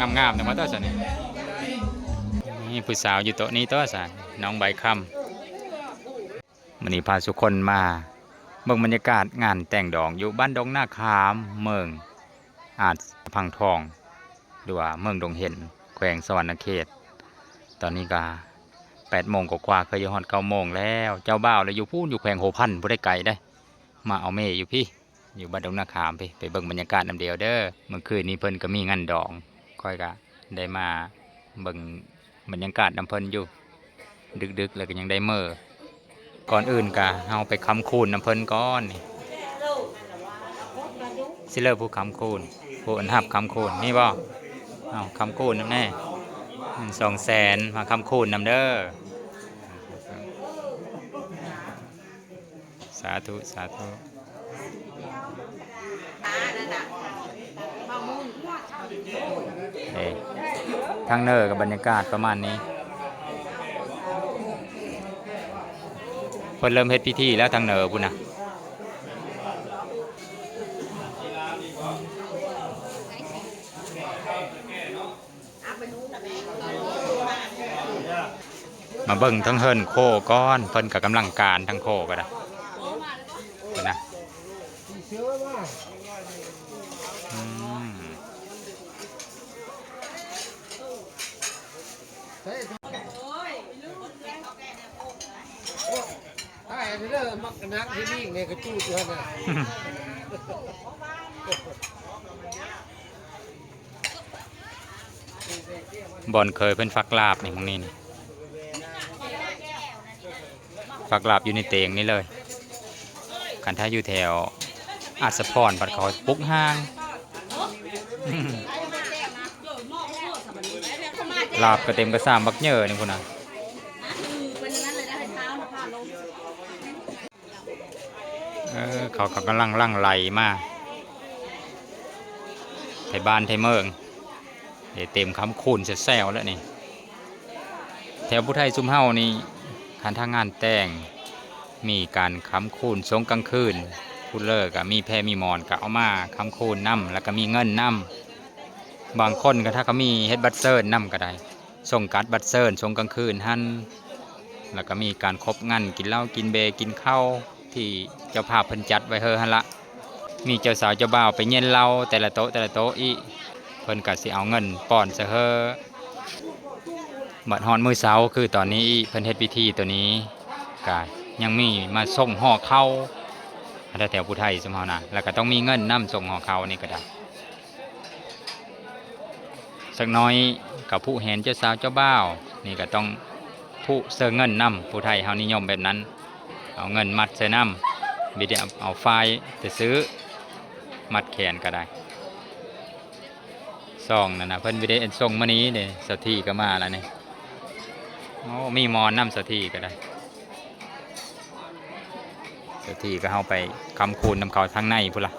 ງາມໆ ນຳມາຕົວະຊັ້ນນີ້ ນີ້ຜູ້ສາວຢູ່ໂຕະນີ້ຕົວະຊັ້ນ ນ້ອງໃບຄຳ. ມື້ນີ້ພາສູ່ຄົນມາເບິ່ງບັນຍາກາດງານແຕ່ງດອງຢູ່ບ້ານດົງນາຂາມ ເມືອງອາດສະພັງທອງ ຫຼືວ່າເມືອງດົງເຫັນ ແຂວງສະຫວັນນະເຂດ. ຕອນນີ້ກະແປດໂມງກວ່າໆ ເກືອບຈະຮອດເກົ້າໂມງແລ້ວ. ເຈົ້າບ່າວລະຢູ່ພຸ້ນ ຢູ່ແຂວງຫົວພັນ ຜູ້ໃດໄກເດ້ ມາເອົາເມຢູ່ພີ້ ຢູ່ບ້ານດົງນາຂາມພີ້. ໄປເບິ່ງບັນຍາກາດນຳດຽວເດີ. ມື້ຄືນນີ້ເພິ່ນກະມີງານດອງ ຂ້ອຍກະໄດ້ມາເບິ່ງບັນຍາກາດນຳເພິ່ນຢູ່ ດຶກໆ ແລ້ວກະຍັງໄດ້ເມີ. ກ່ອນອື່ນກະເຮົາໄປຄ້ຳຄູນນຳເພິ່ນກ່ອນນີ້. ຊິເລີຜູ້ຄ້ຳຄູນ ຜູ້ອັນຮັບຄ້ຳຄູນນີ້ບໍ່? ເອົາຄ້ຳຄູນນຳແດ່ ເງິນສອງແສນ ມາຄ້ຳຄູນນຳເດີ. ສາທຸ ສາທຸ. ເອີ ທາງເໜີກະບັນຍາກາດປະມານນີ້ ເພິ່ນເລີ່ມເຮັດພິທີແລ້ວ ທາງເໜີພຸ້ນນະ. ມາເບິ່ງທາງເຮືອນໂຄກ່ອນ ເພິ່ນກະກຳລັງການ ທາງໂຄກະດາ ເບິ່ງນະ. ອືມ ອ້າຍເດີ ມັກໜັກເຮັດອີກແນ່ ກະຈູດຢູ່ຫັ້ນນະ. ບ່ອນເຄີຍເພິ່ນຝັກລາບນີ້ ໝ່ອງນີ້ນີ້ ຝັກລາບຢູ່ໃນເຕີງນີ້ເລີຍ. ຄັນຖ້າຢູ່ແຖວອາດສະພອນ ພັດເຂົາປຸກຮ່າງ ລາບກະເຕັມກະຊາມບັກເຫຍີ່ນີ້ພຸ້ນນະ. ເອີ ເຂົາກະກຳລັງຫຼັ່ງໄຫຼມາ ໄທບ້ານໄທເມືອງ ເຕັມຄຳຄູນແຊວໆ ແລ້ວນີ້. ແຖວຜູ້ໄທຊຸມເຮົານີ້ ຄັນຖ້າງານແຕ່ງ ມີການຄຳຄູນຊ່ວງກາງຄືນ ຜູ້ເລີກະມີແພມີໝອນ ກະເອົາມາຄຳຄູນນຳ ແລ້ວກະມີເງິນນຳ. ບາງຄົນກະຖ້າກະມີເຮັດບັດເຊີນນຳກະໄດ້ ສົ່ງກາດບັດເຊີນຊ່ວງກາງຄືນຫັ້ນ ແລ້ວກະມີການຄົບງັນ ກິນເຫຼົ້າກິນເບ ກິນເຂົ້າ ທີ່ເຈົ້າພາບເພິ່ນຈັດໄວ້ເຮີຫັ້ນລະ. ມີເຈົ້າສາວເຈົ້າບ່າວໄປເຢັນເຫຼົ້າແຕ່ລະໂຕະແຕ່ລະໂຕະອີກ ເພິ່ນກະຊິເອົາເງິນປ້ອນໃສ່ເຮີ. ບັດຮອດມື້ເຊົ້າຄືຕອນນີ້ອີກ ເພິ່ນເຮັດພິທີໂຕນີ້ ກະຍັງມີມາສົ່ງຫໍ່ເຂົ້າ ແຖວຜູ້ໄທຊຸມເຮົານະ ແລ້ວກະຕ້ອງມີເງິນນຳ ສົ່ງຫໍ່ເຂົ້ານີ້ກະໄດ້. ສັກໜ້ອຍກະຜູກແຫນເຈົ້າສາວເຈົ້າບ່າວ ນີ້ກະຕ້ອງຜູກເຊິ່ງເງິນນຳ ຜູ້ໄທເຮົານິຍົມແບບນັ້ນ ເອົາເງິນມັດໃສ່ນຳ ບໍ່ໄດ້ເອົາຝ້າຍແຕ່ຊື່ ມັດແຂນກະໄດ້. ສອງນັ້ນນະ ເພິ່ນບໍ່ໄດ້ສົ່ງມື້ນີ້ເດ້ ສາວຖີ່ກະມາລະນີ້. ໂອ້ ມີໝໍນນຳ ສາວຖີ່ກະໄດ້. ສາວຖີ່ກະເຮົາໄປຄຳຄູນນຳເຂົາທາງໃນພຸ້ນລະ.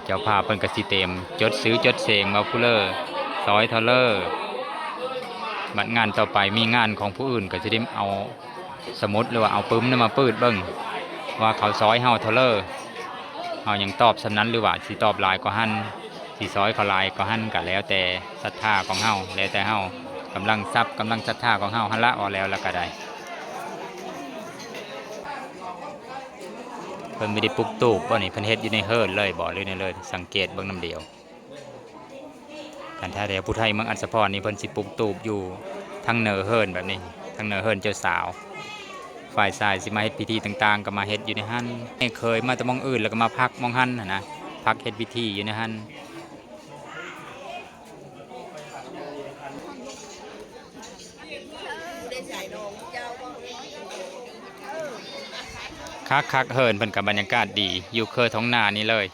ເຈົ້າພາບເພິ່ນກະຊິເຕັມ ຈົດຊື່ຈົດເສັງວ່າຜູ້ເລີ ຊອຍເທົ່າເລີ. ບັດງານຕໍ່ໄປມີງານຂອງຜູ້ອື່ນກະຊິໄດ້ເອົາສະໝຸດ ຫຼືວ່າເອົາປຶ້ມນຳມາປຶດເບິ່ງວ່າເຂົາຊອຍເຮົາເທົ່າເລີ. ເຮົາຍັງຕອບສ່ຳນັ້ນ ຫຼືວ່າຊິຕອບຫຼາຍກວ່າຫັ້ນ ຊິຊອຍເຂົາຫຼາຍກວ່າຫັ້ນ ກະແລ້ວແຕ່ສັດທາຂອງເຮົາ ແລ້ວແຕ່ເຮົາ ກຳລັງຊັບ ກຳລັງສັດທາຂອງເຮົາຫັ້ນລະ ເວົ້າແລ້ວລະກະໄດ້. ເພິ່ນບໍ່ໄດ້ປຸກຕູບບໍ່ນີ້ ເພິ່ນເຮັດຢູ່ໃນເຮືອນເລີຍບໍ່ ຫຼືໃນເລີຍ ສັງເກດເບິ່ງນຳດຽວ. ຄັນຖ້າແຖວຜູ້ໄທເມືອງອັດສະພອນນີ້ ເພິ່ນຊິປຸກຕູບຢູ່ທາງເໜີເຮືອນແບບນີ້ ທາງເໜີເຮືອນເຈົ້າສາວ. ຝ່າຍຊາຍຊິມາເຮັດພິທີຕ່າງໆ ກະມາເຮັດຢູ່ໃນຫັ້ນ. ເຄີຍມາແຕ່ໝ່ອງອື່ນ ແລ້ວກະມາພັກໝ່ອງຫັ້ນຫັ້ນນະ ພັກເຮັດພິທີຢູ່ໃນຫັ້ນ. ຄັກໆ ເຮືອນເພິ່ນກະບັນຍາກາດດີ ຢູ່ເຄີທ້ອງນານີ້ເລີຍ.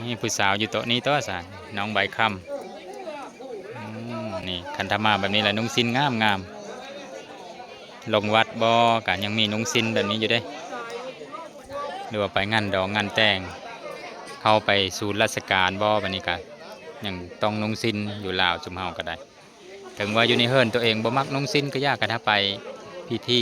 ນີ້ຜູ້ສາວຢູ່ໂຕະນີ້ຕົວະຊັ້ນ ນ້ອງໃບຄຳ. ອືມ ນີ້ ຄັນຖ້າມາແບບນີ້ລະນຸ່ງສິ້ນງາມໆ. ລົງວັດບໍ່ ກະຍັງມີນຸ່ງສິ້ນແບບນີ້ຢູ່ເດ້ ຫຼືວ່າໄປງານດອງງານແຕ່ງ ເຮົາໄປສູນລາຊະການບໍ່ ບາດນີ້ກະຍັງຕ້ອງນຸ່ງສິ້ນ ຢູ່ລາວຊຸມເຮົາກະໄດ້. ເຖິງວ່າຢູ່ໃນເຮືອນໂຕເອງບໍ່ມັກນຸ່ງສິ້ນກະຢ່າ ຄັນຖ້າໄປພິທີ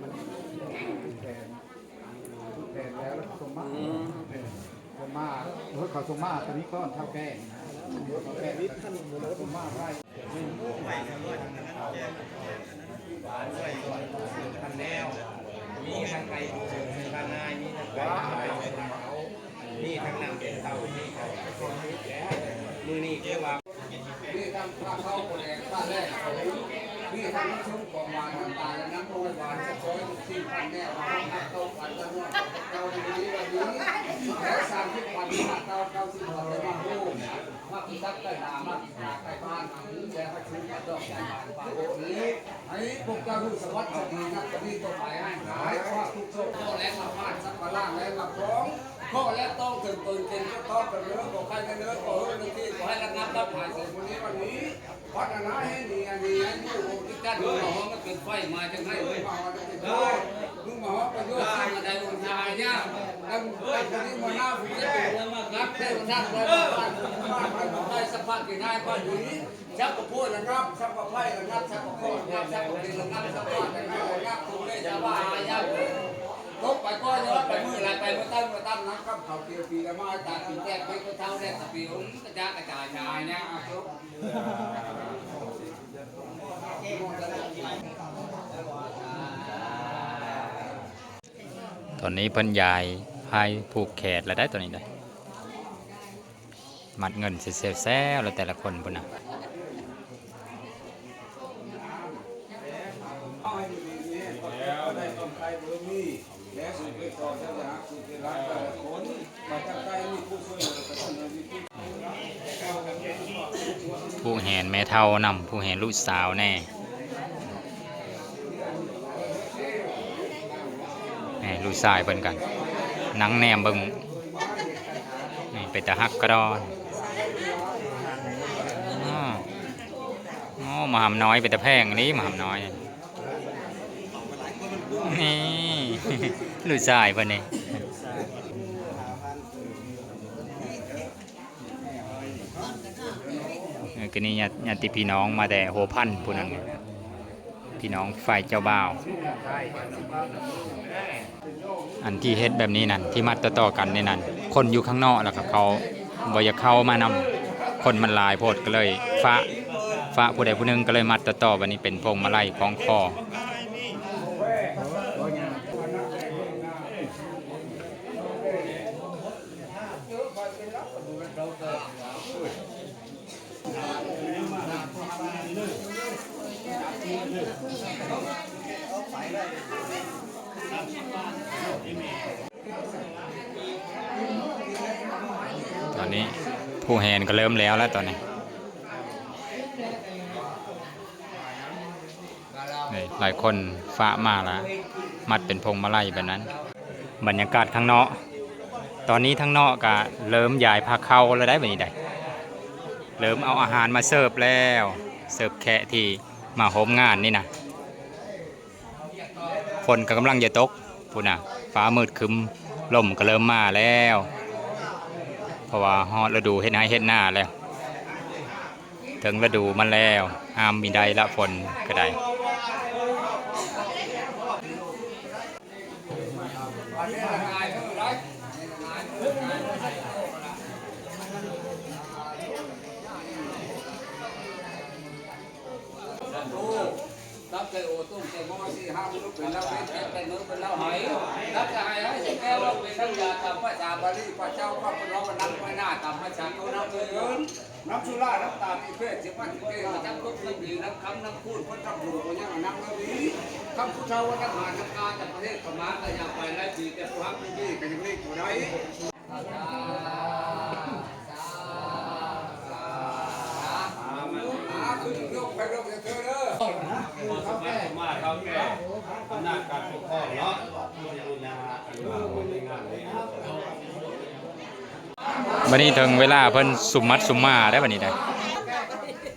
ມັນແປງ ແປງແລ້ວ ແລ້ວກໍສົ່ງມາ ອືມ ເອີ ສົ່ງມາ ເອີ ເຂົາສົ່ງມາ ຕອນນີ້ກ້ອນເຖົ້າແກ່ນະ ເຖົ້າແກ່ນ ສົ່ງມາໄວ້ ໄປແລ້ວ ມີທັງໄກ່ ມີທັງນາຍ ມີທັງໄກ່ ມີທັງເຂົາ ນີ້ທັງນ້ຳເປັນເຕົ້າ ນີ້ເຂົ້າ ມື້ນີ້ຄືວ່າ ມີທັງພາເຂົ້າ ໂພແດງ ພາແລກ ມີທັງນ້ຳຊົມຂອງຫວານ ນ້ຳຕານ ແລະ ນ້ຳອ້ອຍຫວານ ຈະຊ່ອຍທຸກສິ່ງພັນແນວ ເຂົ້າພັນ ເຂົ້າພັນ ເຈົ້ານ້ອຍ ເຈົ້າດີ ດີ ດີ ແລະ ສາມສິບພັນ ເກົ້າສິບພັນ ໄດ້ມາໂຮມ ມາຄືກັບໄກ່ນາ ມາຄືກາໄກ່ບ້ານ ມາຄືແລະ ມາຄືກັບດອກໄມ້ບານປ່າໂລກນີ້ ໃຫ້ພວກເຈົ້າຢູ່ສະຫວັດສະດີ ນັບແຕ່ນີ້ຕໍ່ໄປ ໃຫ້ຫາຍຈາກທຸກໂສກ ຂໍແລະມາຟາດ ສັກກາລະແລະມາຄອງ ຂໍແລະຕ້ອງເຖິງຕົນເປັນເຈົ້າຂອງກັນເດີ ຂໍໃຄເດີ ຂໍເຮີເດີທີ່ ຂໍໃຫ້ລະງັບດັບຫາຍເສຍມື້ນີ້ວັນນີ້ ພັດທະນາໃຫ້ດີອັນດີ ໃຫ້ຢູ່ອົງກິດຈັນ ເຮົາມາເປັນໄຟ ມາຈັ່ງໃຫ້ເລີຍ ມາເປັນໂທດ ມຶງມາຮອດປະໂຫຍດ ສິ່ງໃດອົງຊາຍາ ແລະ ໃຫ້ຜູ້ນີ້ມາໜ້າຜູ້ນີ້ ຮັກເທວະທັດ ໄວ້ມາບ້ານ ບ້ານ ໄປສະພາບທີ່ນາຍ ບ້ານນີ້ ສັບພະໂພດລະງັບ ສັບພະໄພລະງັບ ສັບພະຄອນລະງັບ ສັບພະເຄລະງັບ ສັບພະໄພລະງັບ ທຸກເລຊາວາອາຍາ ຕົກໄປກໍຍ້ອນໄປ ມື້ຫຼາຍໄປ ມື້ຕັ້ງມື້ຕັ້ງ ນ້ຳກຳເຂົາ ປີລະມາ ຕາປີແຕກ ເປັນຄົນເຖົ້າແດດສະປີ ອົງກະຈາກກະຈາຍຊາຍາ ຕອນນີ້ເພິ່ນຢາຍພາຍຜູກແຂນແລ້ວໄດ໋ ຕອນນີ້ໄດ໋ ມັດເງິນແຊວໆ ແລ້ວແຕ່ລະຄົນພຸ້ນນະ ຜູ້ແຫນແມ່ເຖົ້ານຳ ຜູ້ແຫນລູກສາວແດ່ ນີ້ລູກຊາຍເພິ່ນກັນ ນັ່ງແນມເບິ່ງ ນີ້ເປັນຕາຮັກກະດອນ ອໍ ອໍ ໝາຫຳນ້ອຍເປັນຕາແພງອີ່ຫຼີ ໝາຫຳນ້ອຍ ນີ້ ລູກຊາຍເພິ່ນນີ້ ເອີ ກະນີ້ຍາດ ຍາດຕິພີ່ນ້ອງມາແຕ່ຫົວພັນພຸ້ນນັ້ນ ພີ່ນ້ອງຝ່າຍເຈົ້າບ່າວ ອັນທີ່ເຮັດແບບນີ້ນັ້ນ ທີ່ມັດຕໍ່ໆກັນນີ້ນັ້ນ ຄົນຢູ່ຂ້າງນອກ ແລ້ວກະເຂົາບໍ່ຢາກເຂົ້າມານຳ ຄົນມັນຫຼາຍໂພດ ກະເລີຍຟ້າ ຟ້າຜູ້ໃດຜູ້ໜຶ່ງ ກະເລີຍມັດຕໍ່ໆ ບາດນີ້ເປັນພວງມາໄລຄ້ອງຄໍ. ຕອນນີ້ຜູ້ແຫ່ນກໍເລີ່ມແລ້ວແລ້ວຕອນນີ້. ນີ້ ຫຼາຍຄົນຟ້າມາລະ ມັດເປັນພວງມາໄລແບບນັ້ນ. ບັນຍາກາດຂ້າງນອກ ຕອນນີ້ທາງນອກກະເລີ່ມຢາຍພາເຂົ້າແລ້ວໄດ໋ ບາດນີ້ໄດ໋ ເລີ່ມເອົາອາຫານມາເສີບແລ້ວ ເສີບແຂກທີ່ມາໂຮມງານນີ້ນະ. ຝົນກໍກຳລັງຈະຕົກພຸ້ນນະ ຟ້າມືດຄຶ້ມ ລົມກໍເລີ່ມມາແລ້ວ ເພາະວ່າຮອດລະດູເຮັດໄຮ່ເຮັດນາແລ້ວ. ເຖິງລະດູມັນແລ້ວ ຫ້າມມີໄດ້ລະ ຝົນກໍໄດ້. ຕັບໃສ່ໂອຕຸ້ງໃສ່ໝໍ້ ສີ່ຫ້າມື້ເປັນເຫຼົ້າເປັນແຂກ ແປດມື້ເປັນເຫຼົ້າໄຫ້ ຕັບໃສ່ໄຫ້ ໃຫ້ໃສ່ແກ້ວ ເອົາເປັນນ້ຳຢາຕາມພາສາບາລີ ພະເຈົ້າພະພຸດທະເຈົ້ານຳໄວ້ໜ້າ ຕາມພາສາເຂົານຳເລີຍ ນ້ຳສຸລາ ນ້ຳຕາ ມີເພດ ສິບວັນສິບເກດ ມາຈັບຕົກເງິນດີ ນ້ຳຄຳ ນ້ຳຄູນ ຄົນທຳບຸນ ບໍ່ຍັງນຳເງິນດີ ຄຳຜູ້ເຖົ້າວ່າ ນ້ຳຫານ້ຳກາ ຈາກປະເທດພະມ້າ ກະຢາກໄປຫຼາຍປີ ແຕ່ຜູ້ຮັກຜູ້ດີ ກະຍັງເລີກບໍ່ໄດ້. ບັດນີ້ເຖິງເວລາເພິ່ນສຸມມັດສຸມມາແລ້ວ ບັດນີ້ໄດ໋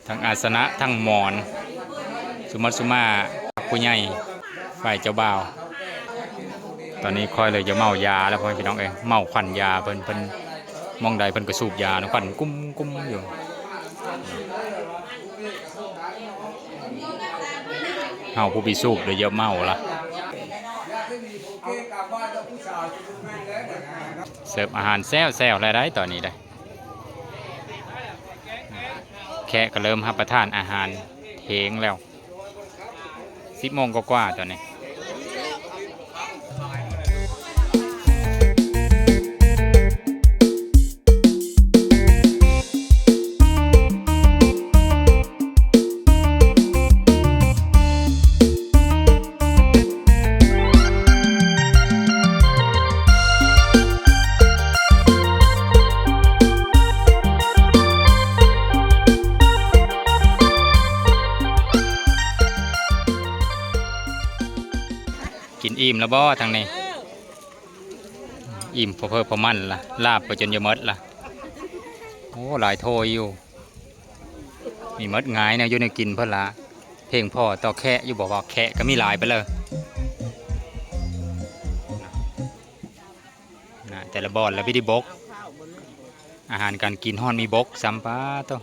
ທັງອາສະນະ ທັງໝອນ ສຸມມັດສຸມມາ ຜູ້ໃຫຍ່ ຝ່າຍເຈົ້າບ່າວ. ຕອນນີ້ຂ້ອຍເລີຍຈະເມົາຢາແລ້ວ ພໍ່ແມ່ພີ່ນ້ອງເອີຍ ເມົາຂວັນຢາເພິ່ນ ເພິ່ນ ໝ່ອງໃດເພິ່ນກໍສູບຢານະ ຄວັນກຸ້ມໆຢູ່. ເຮົາຜູ້ໄປສູບເລີຍຈະເມົາລະ. ເສີບອາຫານແຊວໆແລ້ວໄດ໋ ຕອນນີ້ໄດ໋ ແຂກກໍເລີ່ມຮັບປະທານອາຫານເພງແລ້ວ. ສິບໂມງກວ່າໆຕອນນີ້. ກິນອີ່ມແລ້ວບໍ່ທາງນີ້? ອີ່ມພໍເພີ້ພໍມັນລະ ລາບໄປຈົນຈະໝົດລະ. ໂອ້ ຫຼາຍຖ້ວຍຢູ່. ມີໝົດຫງາຍແນວຢູ່ແນວກິນເພິ່ນລະ. ພຽງພໍຕໍ່ແຂກຢູ່ບໍ່ ວ່າແຂກກໍມີຫຼາຍປານໃດ. ນະ ແຕ່ລະບ່ອນລະມີແຕ່ບົກ ອາຫານການກິນຮອດມີບົກຊ້ຳ ປາໂຕ.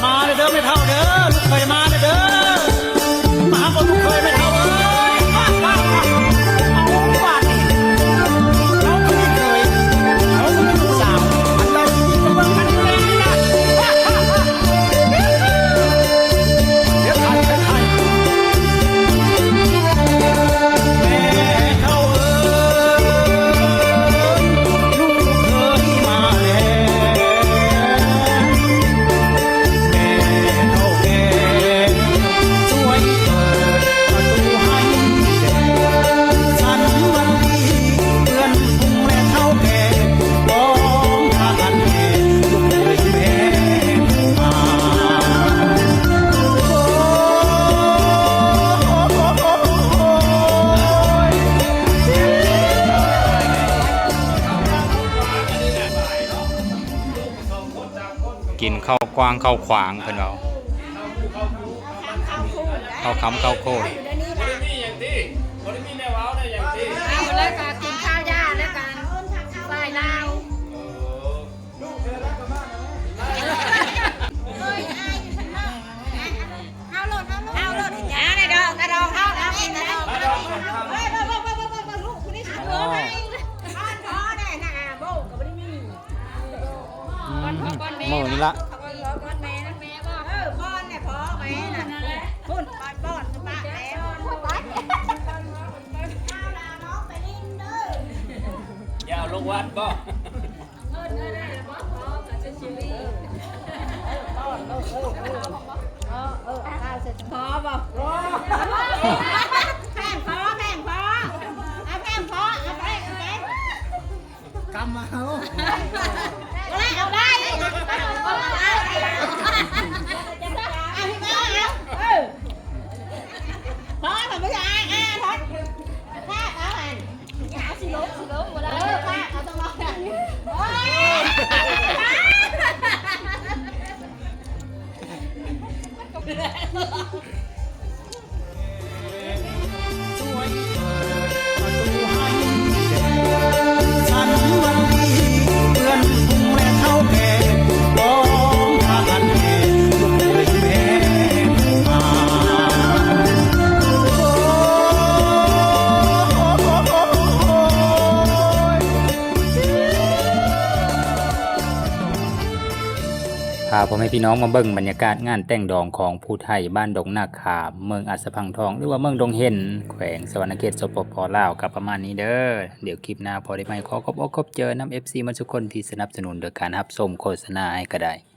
ມາເດີແມ່ເຖົ້າເດີ ລູກເຂີຍມາເດີ ມາຫາພໍ່ລູກເຂີຍແມ່ເຖົ້າເອີຍ. ເອົາບາດນີ້ ເຮົາຄືມີເຂີຍ ເຮົາຄືມີລູກສາວ ອັນໃດຊິດີກວ່າເບິ່ງກັນຢູ່ໃນນີ້ນະ. ກິນເຂົ້າກວ້າງເຂົ້າຂວາງ ເພິ່ນເວົ້າ ເຂົ້າຄຳເຂົ້າໂຄນ. ເອົາແລ້ວກໍກິນຂ້າວຢາແລ້ວກັນ ສາຍລາວ. ເອົາໂລດ ເອົາໂລດ ເອົາໂລດ ເອົາໃນດອກ ກະດອກເຮົາ ເອົາກິນກະດອກ ເອີ ເບິ່ງ ເບິ່ງ ເບິ່ງ ເບິ່ງ ເບິ່ງ ລູກຜູ້ນີ້ຊິເອົາໃຫ້ ປ້ອນພໍ່ແດ່ນະ ໂບກໍບໍ່ໄດ້ມີ ອືມ ປ້ອນ ປ້ອນແມ່ ມື້ນີ້ລະ ປ້ອນ ປ້ອນແມ່ນະ ແມ່ບໍ່ ເອີ ປ້ອນແຫຼະ ພໍ່ແມ່ນະ ພຸ້ນ ປ້ອນ ປ້ອນ ປ້ອນແມ່ ຢ່າເອົາລົງວັດບໍ່? ພໍບໍ່? ແພງພໍ ແພງພໍ ເອົາແພງພໍ ເອົາໄປ ເອົາໄປ ກຳມາເອົາ ເອົາໄປ ເອົາໄປ ເອົາໄປ ເອົາໄປ ເອົາ ເອີ ພໍ ບໍ່ຢາກ ອ່າ ຖອດ ພາບເອົາ ອັນ ເອົາຊິລົງ ຊິລົງບໍ່ໄດ້ ເອີ ພາບເອົາ ຕ້ອງລອງ ໂອ້ຍ ພາພໍ່ແມ່ພີ່ນ້ອງມາເບິ່ງບັນຍາກາດງານແຕ່ງດອງຂອງຜູ້ໄທບ້ານດົງນາຂາມ ເມືອງອາດສະພັງທອງ ຫຼືວ່າເມືອງດົງເຫັນ ແຂວງສະຫວັນນະເຂດ ສປປ ລາວ ກໍປະມານນີ້ເດີ. ດຽວຄລິບໜ້າພໍໄດ້ໃໝ່ ຂໍຂອບອົກຂອບໃຈນຳເອັຟຊີໝົດທຸກຄົນທີ່ສະໜັບສະໜູນໂດຍການຮັບຊົມໂຄສະນາໃຫ້ກໍໄດ້.